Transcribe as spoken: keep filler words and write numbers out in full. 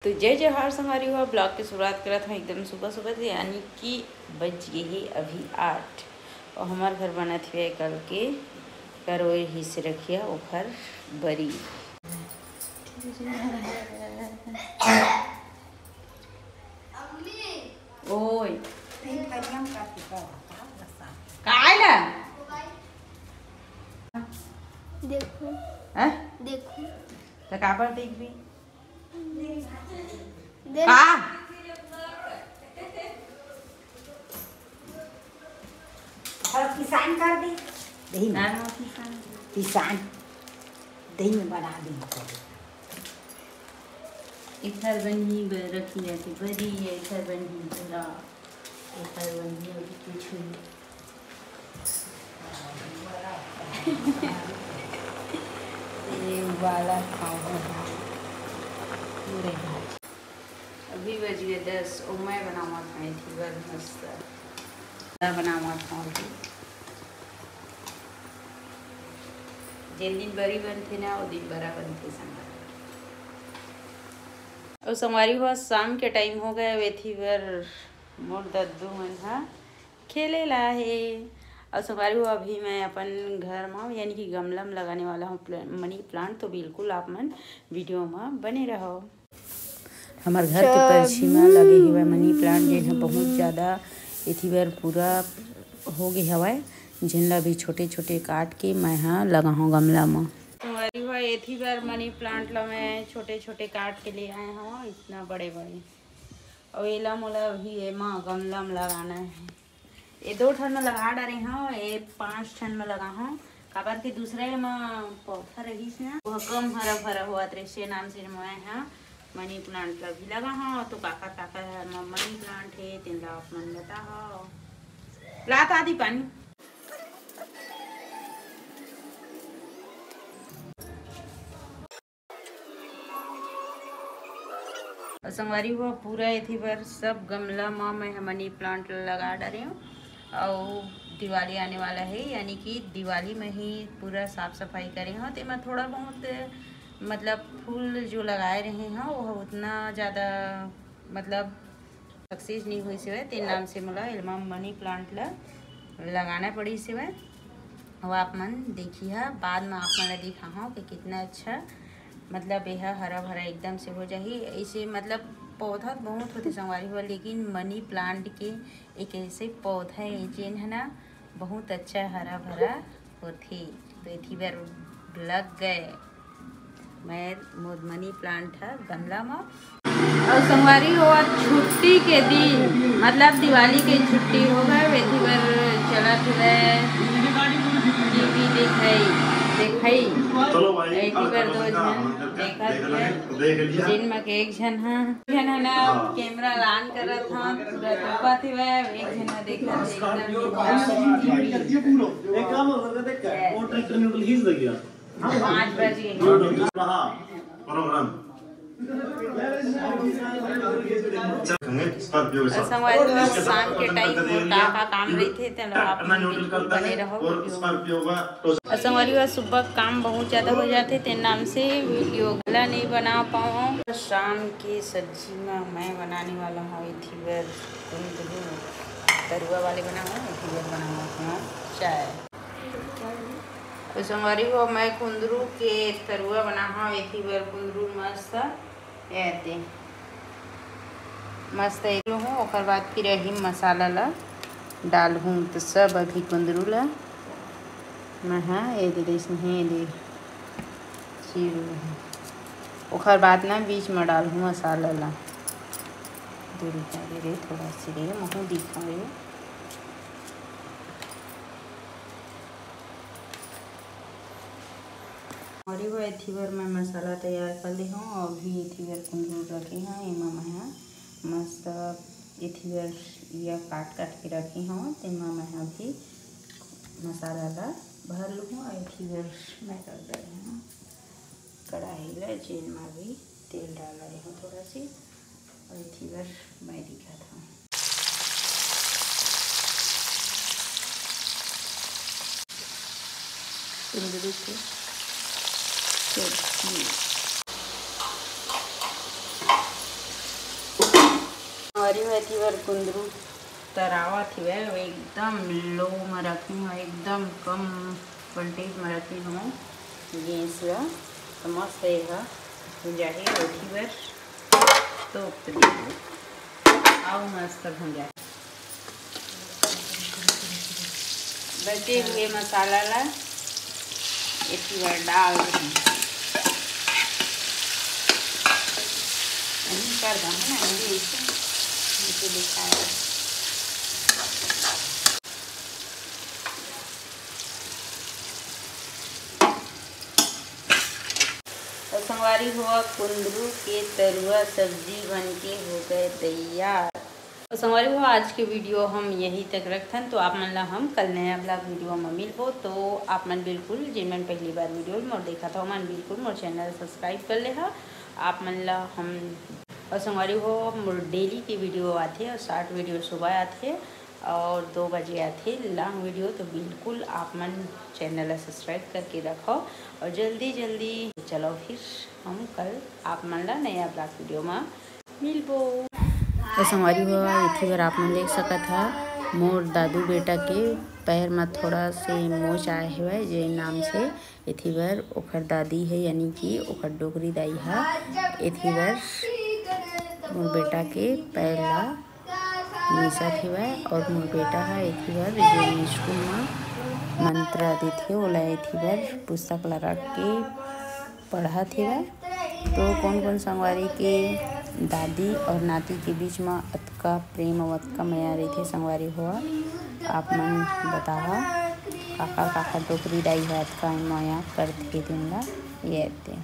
तो जय जोहार संगवारी हो, vlog के शुरुआत करत हूँ एकदम सुबह सुबह से, यानी कि बज गए हे अभी आठ। और हमार घर बनत हुए कल के करोए हिस्से रखिया ओखर बरी। ओए। काय ला? देखो। हैं? देखो। त काबर देखबी? देख। का? और पिसान कर दे। दही में। का हो पिसान? पिसान। दही में बना दे। एखर बनही ब-, रखिया के बरी, एखर बनही बरा, एखर बनही अभी कुछ नहीं। ये वाला खाओ। पूरे भाजी। अभी बज गए दस, ओ मैं बनावत हूँ एथी बर मस्त। मैं बनावत हूँ अभी। जेन दिन बरी बनथे ना, ओ दिन बरा बनथे संगवारी। अउ संगवारी हो, शाम के time हो गए, अब एथी बर मोर दद्दू मन ह खेले ला हे। अउ संगवारी हो, अभी मैं अपन घर म यानी कि गमला म लगाने वाला हूँ प्ला-, money plant, तो बिल्कुल आप मन video म बने रहो। हमर घर के परछी म लगे हवय money plant, जेन ह बहुत ज्यादा एथी बर पूरा हो गे हवय, जेन ला भी छोटे-छोटे काट के मैं ह लगाहूँ गमला म। संगवारी हो, एथी बर money plant ला मैं छोटे-छोटे काट के ले आए हवं, इतना बड़े-बड़े। अउ एला मोला अभी एमा गमला म लगाना हे। ए दो ठन म लगा डारे हव, ए पांच ठन म लगा हव, काबर के दूसरा एमा पौधा रहिस ना, ओह कम हरा भरा होवत रहिस, ए नाम से मैं ह money plant ला भी लगा हव। तो काकर काकर ह म-, money plant हे, तेन ला आप मन बताहव। ला त आदि पानी। अउ संगवारी हो, पूरा एथी बर सब गमला म मैं ह money plant ल लगा डारे हूँ। अउ दिवाली आने वाला है, यानी कि दिवाली में ही पूरा साफ सफाई करे हूँ, तेमा थोड़ा बहुत, मतलब, फूल जो लगाए रहे हूँ, वो उतना ज़्यादा, मतलब, success नहीं होइस हवय, तेन नाम से मोला एलमा money plant ल लगाना पड़िस हवय। अउ आप मन देखिहा, बाद में आप मन ल दिखाहूँ कि कितना अच्छा, मतलब, एहा हरा भरा एकदम से हो जाही। ऐसे, मतलब, पौधा तो बहुत होथे संगवारी हो, लेकिन money plant के एक ऐसे पौधा है, जेन है ना, बहुत अच्छा हरा भरा होथे। तो एथी बर लग गए मैं मोर money plant ह गमला म। अउ संगवारी हो, आज छुट्टी के दिन, मतलब दिवाली के छुट्टी हो गए, एथी बर चलत हुए टीवी देखई, देखई। चलो भाई, एथी बर दो झन देखत हुए, जेन म के एक झन ह, एक झन ह ना camera on करत ह, पूरा तोपत हुए, एक झन ह देखत एकदम। एक काम हो सकता है, देख, वो ट्रैक्टर न्यूट्रल खींच देगी यार। पाँच बज गए। प्रोग्राम। संगवारी हो, शाम के time मोर का का काम रहिथे, तेन ला आप मन बिल्कुल बने रहो video में। अउ संगवारी हो, सुबह काम बहुत ज्यादा हो जाथे, तेन नाम से video ला नहीं बना पाऊँ। शाम के सब्जी में मैं बनाने वाला हूँ एथी बर कुंदरू, तरुआ वाले बनाऊँ, एथी बर बनाऊँ अपना चाय। तो संगवारी हो, मैं कुंदरू के तरुआ बनाहूँ, एथी बर कुंदरू मस्त, एते मस्त एक हूँ, ओकर बाद फिर यही मसाला ला डालहूँ। तो सब अभी कुंदरू ला मैं हा, ये दे, ये दे, चीर, ओकर बाद ना बीच में डालहूँ मसाला ला। दूरी का दे रे, थोड़ा सी रे, महूँ दिखा रे। अउ वो एथी बर मैं मसाला तैयार कर ले हूँ। अभी एथी बर कुंदरू रखे हूँ, एमा मैं ह मस्त एथी बर या काट काट के रखे हूँ, तेमा मैं ह अभी मसाला ला भर लूँ। अउ एथी बर मैं रख दे हूँ कढ़ाई ला, जेन मा भी तेल डाल रहे हूँ थोड़ा सी। अउ एथी बर मैं दिखात हूँ। कुंदरू के सब्जी। अरे, मैं एती बर कुंदरू तरावत हवय, एकदम low म रखे हवय, एकदम कम voltage म रखे हवय गैस ला, त मस्त एहा भुंजाही। एती बर तोप दे, अउ मस्त भुंजाही। बचे हुए मसाला ला एती बर डाल देहूं। अभी कर दहूं ना, अभी ऐसे नीचे दिखाया। तो संगवारी हो, कुंदरू के तरुआ सब्जी बन के हो गए तैयार। तो संगवारी हो, आज के video हम यही तक रखथन। तो आप मन ला हम कल नया vlog video म मिलबो। तो आप मन बिल्कुल, जिन मन पहली बार video ल मोर देखत हो, मन बिल्कुल मोर channel subscribe कर ले हा। आप मन ला हम, और संगवारी हो, मोर daily के video आथे और short video सुबह आथे और दो बजे आथे long video। तो बिल्कुल आप मन channel ला subscribe करके रखो और जल्दी जल्दी चलो, फिर हम कल आप मन ला नया vlog video म मिलबो। तो संगवारी हो, एती बर आप मन देख सकत हा, मोर दादू बेटा के पैर म थोड़ा से मोच आए हवय, जे नाम से एती बर ओखर दादी है, यानी कि ओखर डोकरी दाई हा एती बर मोर बेटा के पैर ला मिसत हवय। और मोर बेटा हा एती बर जे स्कूल म मंत्र देथे, ओला एती बर पुस्तक ला रख के पढ़त हवय। तो कोन कोन संगवारी के दादी और नाती के बीच म अतका प्रेम और अतका मया रहिथे संगवारी हो, आप मन बताहा, काखर काखर डोकरी दाई ह अतका मया करथे तेन ला, ये दे।